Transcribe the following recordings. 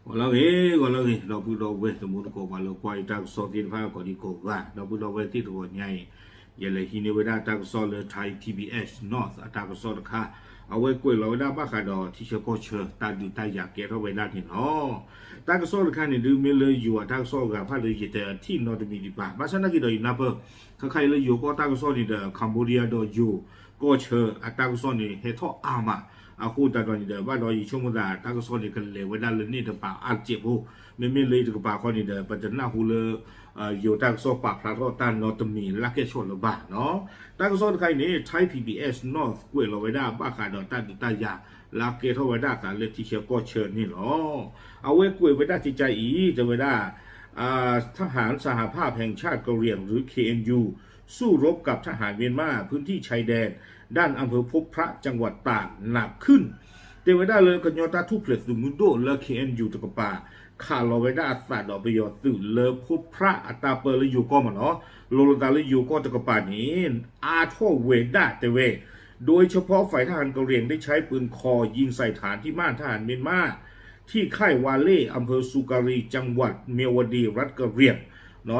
ဂီၤလၢအဂ့ၤ ဂီၤလၢအဂ့ၤ ဒီပုၢ်ဒီဝဲၢ် တံၤသကိး ပှၤလၢကွၢ်ယတၢ်ကစီၣ်သ့ၣ်တဖၣ် ကိးဒံကိးဂၤ ဒီပုၢ်ဒီဝဲၢ်သ့ၣ် တဂီၤညါအံၤ ယလဲၤဟံးန့ၢ်ဝဲဒၣ်တၢ်ကစီၣ်လၢ Thai P B S North အတၢ်ကစီၣ်တခါ အဝဲကွဲးလီၤဝဲဒၣ်ဘၣ်ဃးဒီးထံဆၢကီၢ်ဆၢ တၢ်ဒုးတၢ်ယၤကဲထီၣ်ဝဲဒၣ်န့ၣ်လီၤ. တၢ်ကစီၣ်တခါန့ၣ်ဒုး မ့ၢ်လၢယိၤအတၢ်ကစီၣ်အဂၤဖၣ်ဒီး ယတထံၣ်နီတမံၤဒံးဘၣ်. ဘၣ်ဆၣ်သနာ်က့ဒီး ယနၢ်ပၢၢ် ခဲခါအံၤလၢယိၤကီၢ်တၢ်ကစီၣ်န့ၣ်ဒီး Cambodia ဒီးယိၤကီၢ်ဆၢအတၢ်ကစီၣ်န့ၣ် ဟဲထီၣ်အါမး အဃိသတးဒီးန့ၣ်ဒီး ဘၣ်ဒီးယဆိကမိၣ်သး တၢ်ကစီၣ်န့ၣ် ကလဲၤဝဲဒၣ်လၢန့ၣ်တပၤအါတစဲးဖိ, မ့မ့ၢ်လၢယတကပၤခီန့ၣ်ဒီး ပတနၢ်ဟူလၢ ယိၤတၢ်ကစီၣ်ပာ်ဖျါထီၣ်တၢ်နီတမံၤလၢကဲၣ်ဆိးလၢၤဘၣ်နီၤ. တၢ်ကစီၣ်တခါအံၤန့ၣ် Thai P B S North ကွဲးလီၤဝဲဒၣ်ဘၣ်ဃးဒီးတၢ်ဒုးတၢ်ယၤ လၢကဲထီၣ်ဝဲဒၣ်အသးလၢထံဆၢကီၢ်ဆၢန့ၣ်လီၤ. အဝဲကွဲးဝဲဒၣ်ကကါအံၤ တဲဝဲဒၣ် ทหารสหภาพแห่งชาติกะเหรี่ยงหรือ เคเอ็นยู สู้รบกับทหารเมียนมา พื้นที่ชายแดน ด้านอำเภอพบพระ จังหวัดตาก หนักขึ้น တဲဝဲဒၣ်လၢကညီတၢ်ထူၣ်ဖျဲးသုးမုၢ်ဒိၣ်လၢ เคเอ็นยู တကပၤ ခးလီၤဝဲဒၣ်အသးဒီးပယီၤသုးလၢ พบพระ အတၢ်ပၢလၢယိၤကီၢ်မးနီၤ, လိၤလိာ်သးလၢယိၤကီၢ်တကပၤန့ၣ် အါထီၣ်ဝဲဒၣ်တဲဝဲ โดยเฉพาะฝ่ายทหารกะเหรี่ยงได้ใช้ปืนคอยิงใส่ฐานที่มั่นทหารเมียนมาที่ค่ายวาเล่ อำเภอสุการี จังหวัดเมียวดี รัฐกะเหรี่ยง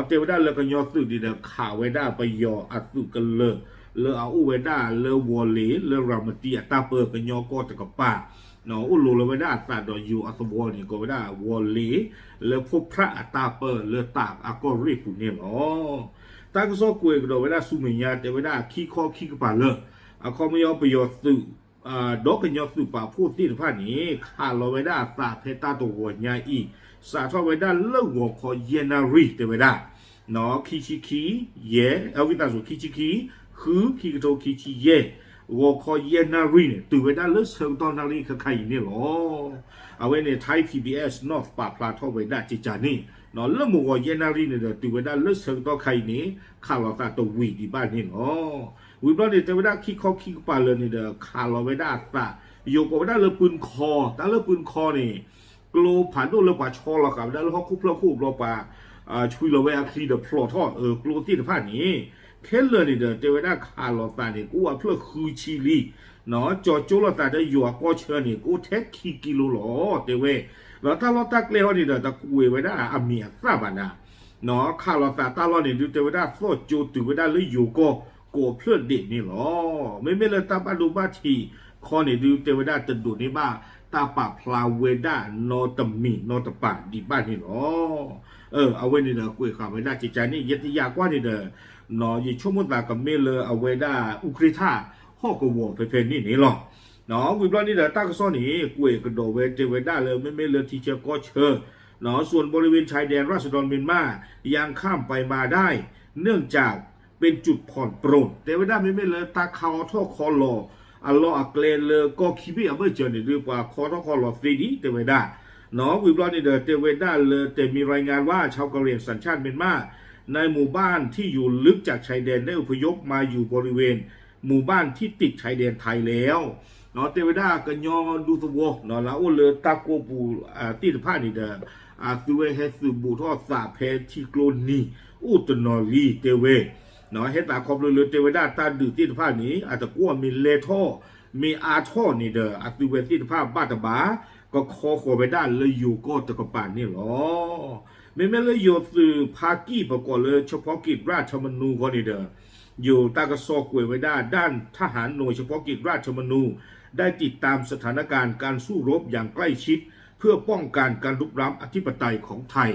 တဲဝဲဒၣ်လၢကညီသုးန့ၣ်ဒီး ခးဝဲဒၣ်ပယီၤအသုးကလၢၤ လၢအအိၣ်ဝဲဒၣ်လၢဝီၤလ့ၤ လၢရၤမတံအတၢ်ပၢကညီကီၢ်တကပၤ အိၣ်လိၤလီၤဝဲဒၣ်အသးဒီးယိၤအသဝီန့ၣ် ကိးဝဲဒၣ်ဝီၤလ့ၤ လၢ พบพระ အတၢ်ပၢလၢတၢ်အကီၢ်ရ့ၣ်ပူၤန့ၣ်လီၤ. တၢ်ကစီၣ်ကွဲးကဒီးဝဲဒၣ်ဆူမဲာ်ညါ တဲဝဲဒၣ်ခံခီခံကပၤလၢ အခီပညီပယီၤသုး ဒီးကညီသုးပာ်ဖှိၣ်သ့ၣ်တဖၣ်န့ၣ် ခးလီၤဝဲဒၣ်အသးဖဲတၢ်တဂီၤညါအံၤ စးထီၣ်ဝဲဒၣ်လၢဂီၤခီယဲၢ်နၣ်ရံၣ် တဲဝဲဒၣ် ခံဆံခံ ယဲၢ် အဝံသးစူၤ ခံဆံခံ ဃု ခံကထိခံဆံယဲၢ် ဂီၤခီယဲၢ်နၣ်ရံၣ်န့ၣ် တုၤဝဲဒၣ်လၢဆၢကတီၢ်နၣ်ရံၣ်ခဲခါအံၤန့ၣ်လီၤ. အဝဲန့ၣ် Thai P B S North ပာ်ဖျါထီၣ်ဝဲဒၣ်ကကါန့ၣ် လၢမုၢ်ဂီၤယဲၢ်နၣ်ရံၣ်န့ၣ်ဒီး တုၤဝဲဒၣ်လၢဆၢကတီၢ်ခါအံၤန့ၣ် ခးလီၤသးတဝံၤဒံးဘၣ်န့ၣ်လီၤ. ဝံၤဘျီန့ၣ် တဲဝဲဒၣ်ခံခီခံကပၤလၢာ်န့ၣ်ဒီး ခးလီၤဝဲဒၣ်အသး ယိၤကိးဝဲဒၣ်လၢပုၢ်ခီ တၢ်လၢပုၢ်ခီန့ၣ် ကျိဖးဒိၣ်လၢပှၤဆီလီၤဃာ်ဝဲဒၣ်လၢဟီၣ်ခိၣ်ဖျၢၣ်ခိၣ်ဘျီပှၤ ဆွံလီၤဝဲအချံဒီးဖျိးထီၣ် ကျိသ့ၣ်တဖၣ်န့ၣ် ခဲလၢာ်န့ၣ်ဒီး တဲဝဲဒၣ်ခးလီၤသးန့ၣ် ကအိၣ်အဖျၢၣ်ဃုဆံလံ ကၠီၤကၠိလိာ်သးဒီးယိၤအကီၢ်ဆၢန့ၣ် ကအိၣ်ထဲခံကံလိလီၤ တဲဝဲ ဒီးတၢ်လီၢ်တၢ်ကျဲဟီန့ၣ်ဒီး တကွဲးဝဲဒၣ်အမံၤအသၣ်ဘၣ်နၤ ခးလီၤသးတၢ်လီၢ်န့ၣ်ဒုး တဲဝဲဒၣ်သီၣ်ကၠိတုၤဝဲဒၣ်လၢယိၤကီၢ်ကိးဖျၢၣ်ဒဲးန့ၣ်လီၤ. မ့မ့ၢ်လၢတၢ်ဘၣ်ဒိဘၣ်ထံးခီန့ၣ်ဒုး တဲဝဲဒၣ်တဒိးန့ၢ်ဘၣ်တၢ်ပာ်ဖျါဝဲဒၣ်နီတမံၤနီတပၤဒံးဘၣ်န့ၣ်လီၤ. အဝဲန့ၣ်ဒီးကွဲးဃာ်ဝဲဒၣ်ကကါန့ၣ် ယတယာ်ကွၢ်န့ၣ်ဒီး ယဆိကမိၣ်သးကမ့ၢ်လၢအဝဲဒၣ်အူကြ့ၣ်ထၣ်ဟီၣ်ကဝီၤဖဲဖဲန့ၣ်န့ၣ်လီၤ. ဝံၤဘျီန့ၣ်ဒီးတၢ်ကစီၣ်န့ၣ် ကွဲးကဒီးဝဲတဲဝဲဒၣ်လၢ မ့မ့ၢ်လၢထံဆၢကီၢ်ဆၢ ส่วนบริเวณชายแดนราษฎรเมียนมายังข้ามไปมาได้เนื่องจากเป็นจุดผ่อนปรน တဲဝဲဒၣ်မ့မ့ၢ်လၢတၢ်ခးအီၣ်ထီၣ်ခီလီၤ အလီၢ်အကျဲလၢကီၢ်ခံဘ့ၣ်အဘၢၣ်စၢၤန့ၣ်ဒုး ပှၤခီထီၣ်ခီလီၤသ့ဒံး တဲဝဲဒၣ် ဝံၤဘျီန့ၣ်ဒီး တဲဝဲဒၣ်လၢ แต่มีรายงานว่าชาวกะเหรี่ยงสัญชาติเมียนมาในหมู่บ้านที่อยู่ลึกจากชายแดนไทยแล้ว หมู่บ้านที่ติดชายแดนไทยแล้ว တဲဝဲဒၣ်ကညီဒူသဝီ လၢအအိၣ်လၢတၢ်ကိၢ်ပူၤသ့ၣ်တဖၣ်န့ၣ်ဒီး အသုဝဲဟဲသုးဘူးထီၣ်သးဖဲထံကျိနံၤ အိၣ်တနီၤလံ တဲဝဲ ဟဲသးခီဖျိလၢတဲဝဲဒၣ်တၢ်ဒုးသ့ၣ်တဖၣ်န့ၣ် အတကွီၢ်မ့ၢ်လဲၢ်ထီၣ် မ့ၢ်အါထီၣ်န့ၣ်ဒီး အသုဝဲသ့ၣ်တဖၣ်ဘၣ်တဘၣ် ကခီဃီၤဝဲဒၣ်လၢယိၤကီၢ်တကပၤန့ၣ်လီၤ. မ့မ့ၢ်လၢယိၤသုးဖါကံၢ်ပကိးလၢ เฉพาะกิจราชธรรมนูญ ဃီန့ၣ်ဒီး ယိၤတၢ်ကစီၣ်ကွဲးဝဲဒၣ် ด้านทหารหน่วยเฉพาะกิจราชธรรมนูญ ได้ติดตามสถานการณ์การสู้รบอย่างใกล้ชิด เพื่อป้องกันการรุกรานอธิปไตยของไทย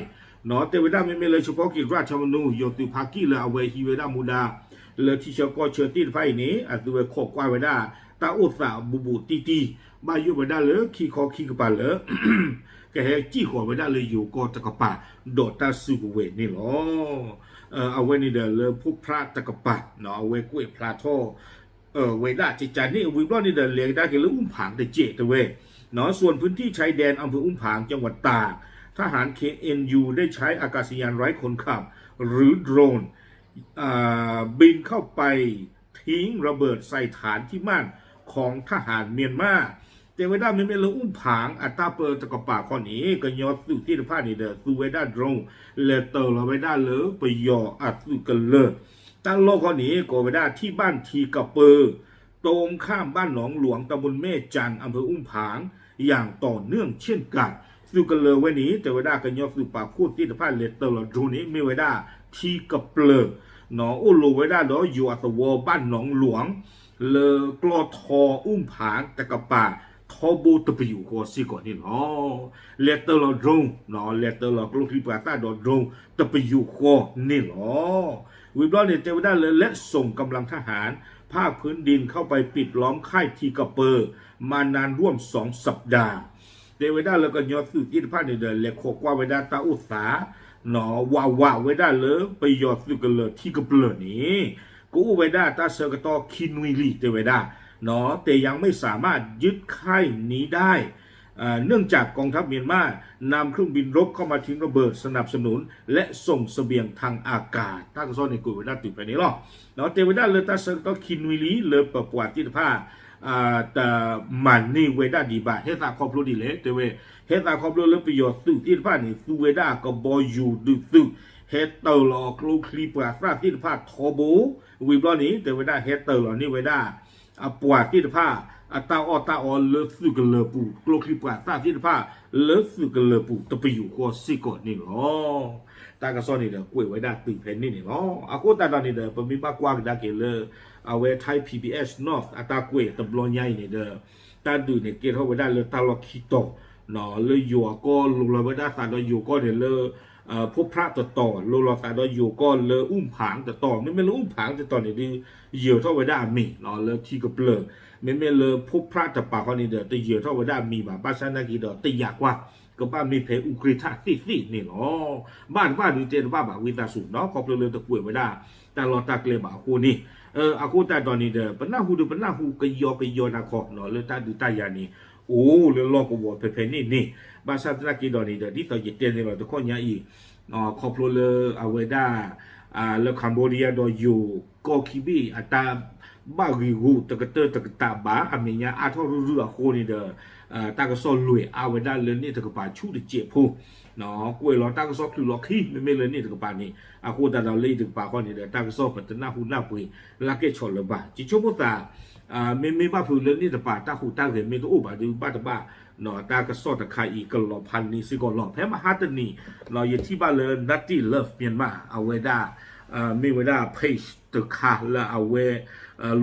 တဲဝဲဒၣ်မ့မ့ၢ်လၢ เฉพาะกิจราชธรรมนูญ ယိၤသုးဖါကံၢ်လၢအဝဲဟံးဝဲဒၣ်မူဒါ လၢထံဆၢကီၢ်ဆၢသ့ၣ်တဖၣ်အံၤန့ၣ် အသုဝဲခိးကွၢ်ဝဲဒၣ် တၢ်အိၣ်သးဘူးဘူးတံၢ်တံၢ် ဘၣ်ယိၣ်ဝဲဒၣ်လၢခံခီခံကပၤလၢ ကဟဲစံၣ်ဃီၤဝဲဒၣ်လၢယိၤကီၢ်တကပၤ ဒီးတၢ်စုကဝဲၤန့ၣ်လီၤ. အဝဲန့ၣ်ဒီးလၢဖိဖြးတကပၤ အဝဲကွဲးဖျါထီၣ် ဝဲဒၣ်ကကါန့ၣ် ဝံၤဘျီန့ၣ်ဒီး လဲၤကဒါက့ၤလၢအူၣ်ဖၢင်တစဲးတဲဝဲ ส่วนพื้นที่ชายแดนอำเภออุ้มผางจังหวัดตาก ทหารเคเอ็นยูได้ใช้อากาศยานไร้คนขับหรือโดรน บินเข้าไปทิ้งระเบิดใส่ฐานที่มั่นของทหารเมียนมา တဲဝဲဒၣ်မ့မ့ၢ်လၢအူၣ်ဖၢင်အတၢ်ပၢတကပၤခီန့ၣ် ကညီသုးသ့ၣ်တဖၣ်န့ၣ်ဒီး သူဝဲဒၣ် drone လဲၤတၢၤလီၤဝဲဒၣ်လၢပယီၤအသုးကလၢၤ တၢ်လီၢ်ခီန့ၣ် ကိးဝဲဒၣ် ที่บ้านทีกะเปอ ตรงข้ามบ้านหนองหลวง ตำบลแม่จันทน์ อำเภออุ้มผาง อย่างต่อเนื่องเช่นกัน သုးကလၢၤဝဲန့ၣ် တဲဝဲဒၣ်ကညီသုးပာ်ဖှိၣ်သ့ၣ်တဖၣ်လဲၤတၢၤလီၤ drone န့ၣ် မ့ၢ်ဝဲဒၣ်ထံကပျၢၤ အိၣ်လိၤဝဲဒၣ်ဒီးယိၤအသဝီဘၣ်နီၣ်လွင် လၢကျီၢ်ထီအူၣ်ဖၣ်တကပၤ ထီဘိတပယူာ်ဃီစ့ၢ်ကီးန့ၣ်လီၤ. လဲၤတၢၤလီၤ drone လဲၤတၢၤလီၤကျိချံမျိာ်သၣ်ဒီး drone တပယူာ်ဃီန့ၣ်လီၤ. ဝံၤဘျီန့ၣ် တဲဝဲဒၣ်လၢ และส่งกำลังทหารภาคพื้นดินเข้าไปปิดล้อมค่ายทีกะเปอร์มานานร่วมสองสัปดาห์ တဲဝဲဒၣ်လၢကညီသုးသ့ၣ်တဖၣ်န့ၣ်ဒီး လဲၤခိးကွၢ်ဝဲဒၣ်တၢ်အိၣ်သး ဝးဝးဝဲဒၣ်လၢပယီၤသုးကလၢၤထံကပျၢၤန့ၣ် ကအိၣ်ဝဲဒၣ်တၢ်ဆၢကတီၢ်ခံနွံလံ တဲဝဲဒၣ် แต่ยังไม่สามารถยึดค่ายนี้ได้ เอ่อ เนื่องจากกองทัพเมียนมานำเครื่องบินรบเข้ามาทิ้งระเบิดสนับสนุนและส่งเสบียงทางอากาศ တၢ်ကစီၣ်န့ၣ်ကွဲးဝဲဒၣ်တုၤဖဲန့ၣ်လီၤ. ဒီးတဲဝဲဒၣ်လၢတၢ်ဆၢကတီၢ်ခံနွံလံ လၢပပှၤသ့ၣ်တဖၣ် တမၤန့ၢ်ဝဲဒၣ်ဒံးဘၣ် ဟဲသးခီဖျိဒ်လဲၣ် တဲဝဲ ဟဲသးခီဖျိလၢပယီၤသုးသ့ၣ်တဖၣ်န့ၣ် သူဝဲဒၣ်ကဘီယူၤဒုးသုး ဟဲတၢၤလီၤကျိချံမျိာ်သၣ်သ့ၣ်တဖၣ်ထီဘိ ဝံၤဘျီန့ၣ် တဲဝဲဒၣ်ဟဲတၢၤလီၤန့ၢ်ဝဲဒၣ် အပှၤသ့ၣ်တဖၣ် အတၢ်အီၣ်တၢ်အီလၢသုးကလၢၤပူၤ ကျိချံမျိာ်သၣ်သ့ၣ်တဖၣ် လၢသုးကလၢၤပူၤတပယူာ်ဃီစ့ၢ်ကီးန့ၣ်လီၤ. တၢ်ကစီၣ်န့ၣ်ဒီးကွဲးဝဲဒၣ်တုၤဖဲန့ၣ်န့ၣ်လီၤ. အဃိသတးဒီးန့ၣ်ဒီး ပမ့ၢ်ဘၣ်ကွၢ်ကဒါက့ၤလၢ အဝဲ Thai PBS North အတၢ်ကွဲးတဘျီညါအံၤန့ၣ်ဒီး တၢ်ဒုးန့ၣ်ကဲထီၣ်ဝဲဒၣ်လၢတၢ်လီၢ်ခံတီၤ လၢယိၤအကီၢ် လိၤလီၤဝဲဒၣ်သးဒီးယိၤကီၢ်န့ၣ်လၢ ဖိဖြၣ်တတီၤ လိၤလီၤသးဒီးယိၤကီၢ်လၢအူၣ်ဖၣ်တတီၤ မ့မ့ၢ်လၢအူၣ်ဖၣ်တတီၤန့ၣ်ဒုး ယၢၤထီၣ်ဝဲဒၣ်အမံၤ လၢထံကပျၢၤ မ့မ့ၢ်လၢဖိဖြၣ်တပၤဃီန့ၣ်ဒီး တယၢၤထီၣ်ဝဲဒၣ်အမံၤဘၣ် ဘၣ်ဆၣ်သနာ်က့ဒီး တယာ်ကွၢ် ကဘၣ်မ့ၢ်ဖဲအူကြ့ၣ်ထၣ်သ့ၣ်သ့ၣ်န့ၣ်လီၤ. ဘၣ်တဘၣ်ဒုးတဲတဘၣ်ဘၣ် ဝံသးစူၤ ခီဖျိလၢတကွဲးဝဲဒၣ် တၢ်လီၢ်တၢ်ကျဲဘၣ်အဃိန့ၣ် အဃိသတးဒီးန့ၣ်ဒီး ပနၢ်ဟူဒီးပနၢ်ဟူကယီကယီတၢ်ခီ လၢတၢ်ဒုးတၢ်ယၤန့ၣ် အိၣ်လၢလီၢ်ကဝီၤဖဲဖဲန့ၣ်န့ၣ် ဘၣ်ဆၣ်သနာ်က့ဒီးန့ၣ်ဒီး ဒ်သိးယတဲန့ၣ်လီၤ တခီညါအံၤ ခီဖျိလၢအဝဲဒၣ် လၢ Cambodia ဒီးယိၤကီၢ်ခံဘ့ၣ် အတၢ်ဘၣ်ဂ့ၤဂီၢ်တကတၢၢ်တကတးဘၣ် အမဲာ်ညါအါထီၣ်ရုၢ်ရုၢ်အဃိန့ၣ်ဒီး တၢ်ကစီၣ်လွဲၢ်အါဝဲဒၣ်လၢန့ၣ်တကပၤဆူၣ်တစဲးဖိ ကွဲးလီၤတၢ်ကစီၣ်ချုးလီၤခံ မ့မ့ၢ်လၢန့ၣ်တကပၤန့ၣ် အဃိသတးဒီးလၢအံၤတကပၤဃီန့ၣ်ဒီး တၢ်ကစီၣ်ပတနၢ်ဟူနၢ်ပှ့ၤ လၢကဲဆီၣ်လၢၤဘၣ် ယဆိကမိၣ်သး မ့မ့ၢ်ဘၣ်ဖုးလၢန့ၣ်တပၤ တၢ်ဟူးတၢ်ဂဲၤမ့ၢ်တအိၣ်ဘၣ်ဒီး ဘၣ်တဘၣ် တၢ်ကစီၣ်တခါအံၤကလီၤဖးန့ၢ်စ့ၢ်ကီးလီၤ. ဖဲမဟါတနံၤ ယထံၣ်ဘၣ်လၢ Native Love Myanmar အဝဲဒၣ် မ့ၢ်ဝဲဒၣ် page တခါလၢအဝဲ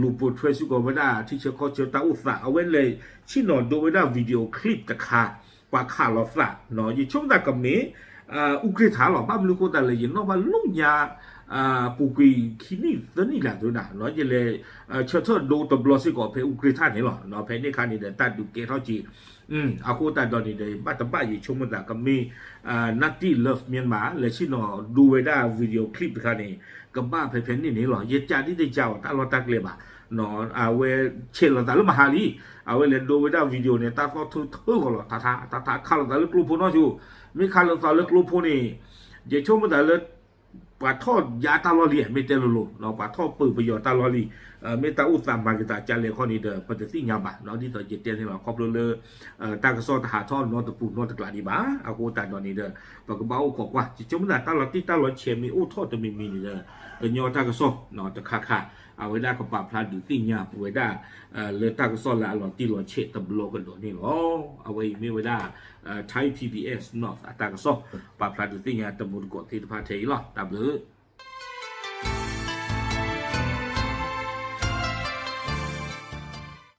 လူၤပိာ်ထွဲစ့ၢ်ကီးဝဲဒၣ် ထံဆၢကီၢ်ဆၢတၢ်အိၣ်သး အဝဲလဲၤဆ့ၣ်နီၤဒိဝဲဒၣ် video clip တခါ ပှၤခးလီၤသး ယဆိကမိၣ်သးကမ့ၢ် အူကြ့ၣ်ထၣ်လီၤ. ဘၣ်မနုၤအဃိသတးလဲၣ် ယနီၣ်ဘၣ်လၢညါ ပူၤကွံာ်ခံနံၣ်သၢနံၣ်လၢ်သဒၣ် ယလဲၤ ဆၢထၢၣ်ဒိတဘျီစ့ၢ်ကီးဖဲအူကြ့ၣ်ထၣ်န့ၣ်လီၤ. ဖဲန့ၣ်အခါန့ၣ်ဒီး တၢ်ဒုးကဲထီၣ်က့ၤ အဃိသတးဒီးန့ၣ်ဒီး ဘၣ်တဘၣ်ယဆိကမိၣ်သးကမ့ၢ် Native Love Myanmar လဲၤဆ့ၣ်နီၤဒိဝဲဒၣ် video clip တခါန့ၣ် ကဘၣ်ဖဲဖဲန့ၣ်န့ၣ်လီၤ. ယကးဒ်တကးအီၤတၢ်လီၢ်တၢ်ကျဲဘၣ် အဝဲဆဲးလီၤသးလၢမဟါလံ အဝဲလဲၤဒိဝဲဒၣ် video န့ၣ် တၢ်သီၣ်ထၢထၢဂီၤလီၤ ထးထးထးထးခးလိာ်သးလၢကျိဖိနီၢ်ဆိ မ့ၢ်ခးလိာ်သးလၢကျိဖိန့ၣ် ယဆိကမိၣ်သးလၢ ပှၤထီၣ်ယါတၢ်လီၢ်လံ မ့ၢ်တဲလိၤလိၤ ပှၤထီၣ်ပၢၤပယီၤတၢ်လီၢ်လံ မ့ၢ်တၢ်အိၣ်သးမၤက့ၤသးကလဲၣ်ခီန့ၣ်ဒီး ပတသ့ၣ်ညါဘၣ် ဒ်သိးယတဲန့ၣ်လီၤ ခီဖျိလၢ တၢ်ကစီၣ်တဟးထီၣ်နီတပူၤနီတကျးဒံးဘၣ် အဃိသတးဒီးန့ၣ်ဒီး ပကဘၣ်အိၣ်ခိးကွၢ် ယဆိကမိၣ်သးတၢ်လီၤတံၢ်တၢ်လီၤဆဲးမ့ၢ်အိၣ်ထီၣ်တမံၤမံၤန့ၣ်ဒီး ကညီတၢ်ကစီၣ် တခါခါ အဝဲဒၣ်ကပာ်ဖျါဒုးသ့ၣ်ညါပဝဲဒၣ် လၢတၢ်ကစီၣ်လၢအလီၤတံၢ်လီၤဆဲးတဘျီကဒီးန့ၣ်လီၤ. အဝဲအံၤမ့ၢ်ဝဲဒၣ် Thai PBS North အတၢ်ကစီၣ် ပာ်ဖျါဒုးသ့ၣ်ညါတမူတကိးသ့ၣ်တဖၣ်ထဲအံၤလီၤ. တၢ်ဘျုး